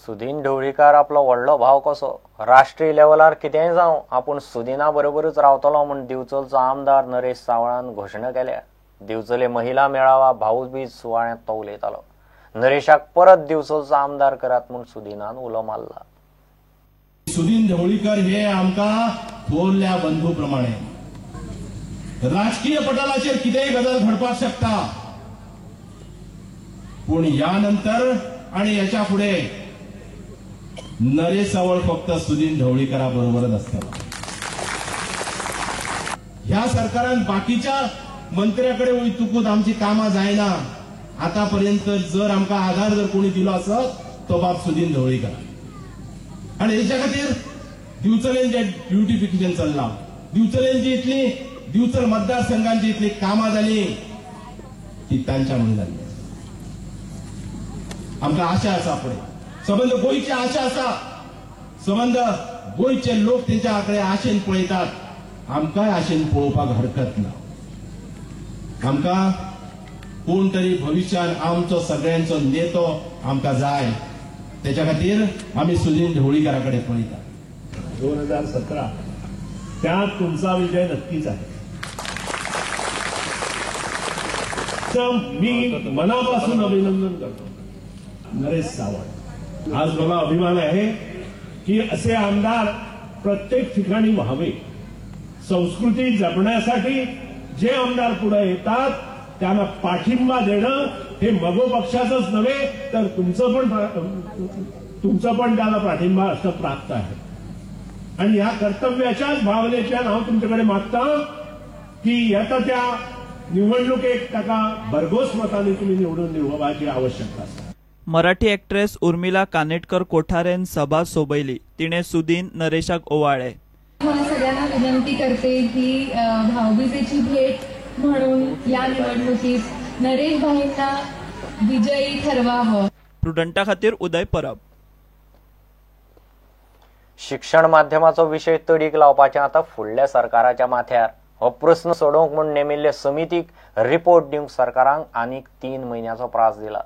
सुदीन ढवळीकार आपलो व्हडलो भाव कसो राष्ट्रीय लेवलार कितेंय जावं आपूण सुदिना बरोबरूच रावतलो म्हूण दिवचलचो आमदार नरेश सावळान घोशणा केल्या. दिवचले महिला मेळावा भाऊबीज सुवाळ्यांत तो उलयतालो. नरेशाक परत दिवचलचो आमदार करात म्हूण सुदिनान उलो मारला. सुदीन ढवळीकर हे आमकां थोरल्या बंधू प्रमाणे राजकीय पटलाचेर कितेंय गजाल घडपाक शकता, पूण ह्या नंतर आणि याच्या फुडें नरेश सावळ फक्त सुदीन ढवळीकरा बरोबरच आसतलो. ह्या सरकारान बाकीच्या मंत्र्याकडे वयतकूच आमची कामां जायना. आतापर्यंत जर आमकां आधार जर कोणी दिलो आसत तो बाब सुदीन ढवळीकर. आणि हेच्या खातीर दिवचलेन जे ब्युटिफिकेशन चल्लां, दिवचलेन जी इतली दिवचल मतदारसंघांची इतली कामां जाली ती तांच्या म्हणून जाली. आमकां आशा आसा, फुडें संबंद गोंयची आशा आसा, संबंद गोंयचे लोक तेंच्या आकडे आशेन पळयतात, आमकांय आशेन पळोवपाक हरकत ना. आमकां कोण तरी भविश्यान आमचो सगळ्यांचो नेतो आमकां जाय, तेच्या खातीर आमी सुदीन ढवळीकरा कडेन पळयतात. 2017 त्यात तुमचा विजय नक्कीच आहे. मी मनापासून अभिनंदन करतो नरेश सावंत. आज मला अभिमान आहे की असे आमदार प्रत्येक ठिकाणी व्हावे. संस्कृती जपण्यासाठी जे आमदार पुढे येतात त्यांना पाठिंबा देणं हे मगो पक्षाचंच नव्हे तर तुमचं पण त्याला पाठिंबा असं प्राप्त आहे. आणि ह्या कर्तव्याच्याच भावनेच्यान हांव तुमच्याकडे मागता की येता त्या निवडणुकेक ताका भरघोस मतांनी तुमी निवडून दिवपाची आवश्यकता आसा. मराठी एक्ट्रेस उर्मिला कानेटकर कोठारेन सभा सोबयली. तिणे सुदीन नरेशाक ओवाळे. मला सगळ्यांना विनंती करते की भाऊबीजेची भेट म्हणून या निवडणुकीत नरेश भाईंना विजयी ठरवावं. प्रुडंटा खातीर उदय परब. शिक्षण माध्यमाचो विशय तडीक लावपाचें आतां फुडल्या सरकाराच्या माथ्यार. हो प्रस्न सोडोवंक म्हूण नेमिल्ले समितीक रिपोर्ट दिवंक सरकारान आनीक 3 म्हयन्याचो प्रास दिला.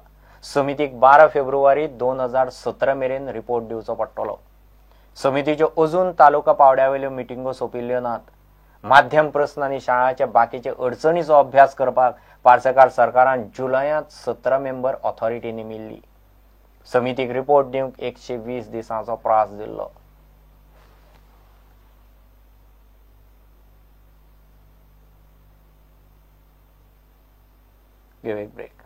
समितीक 12 फेब्रुवारी 2017 मेरेन रिपोर्ट दिवचो पडटलो. समितीच्यो अजून तालुका पावड्यावेल्यो मिटिंगो सोंपिल्ल्यो नात. माध्यम प्रस्न आनी शाळांच्या बाकीचे अडचणीचो अभ्यास करपाक पार्सेकार सरकारान जुलयांत 17 मेंबर ऑथॉरिटी नेमिल्ली. समितीक रिपोर्ट दिवंक 120 दिसांचो प्रास दिल्लो. Give a break.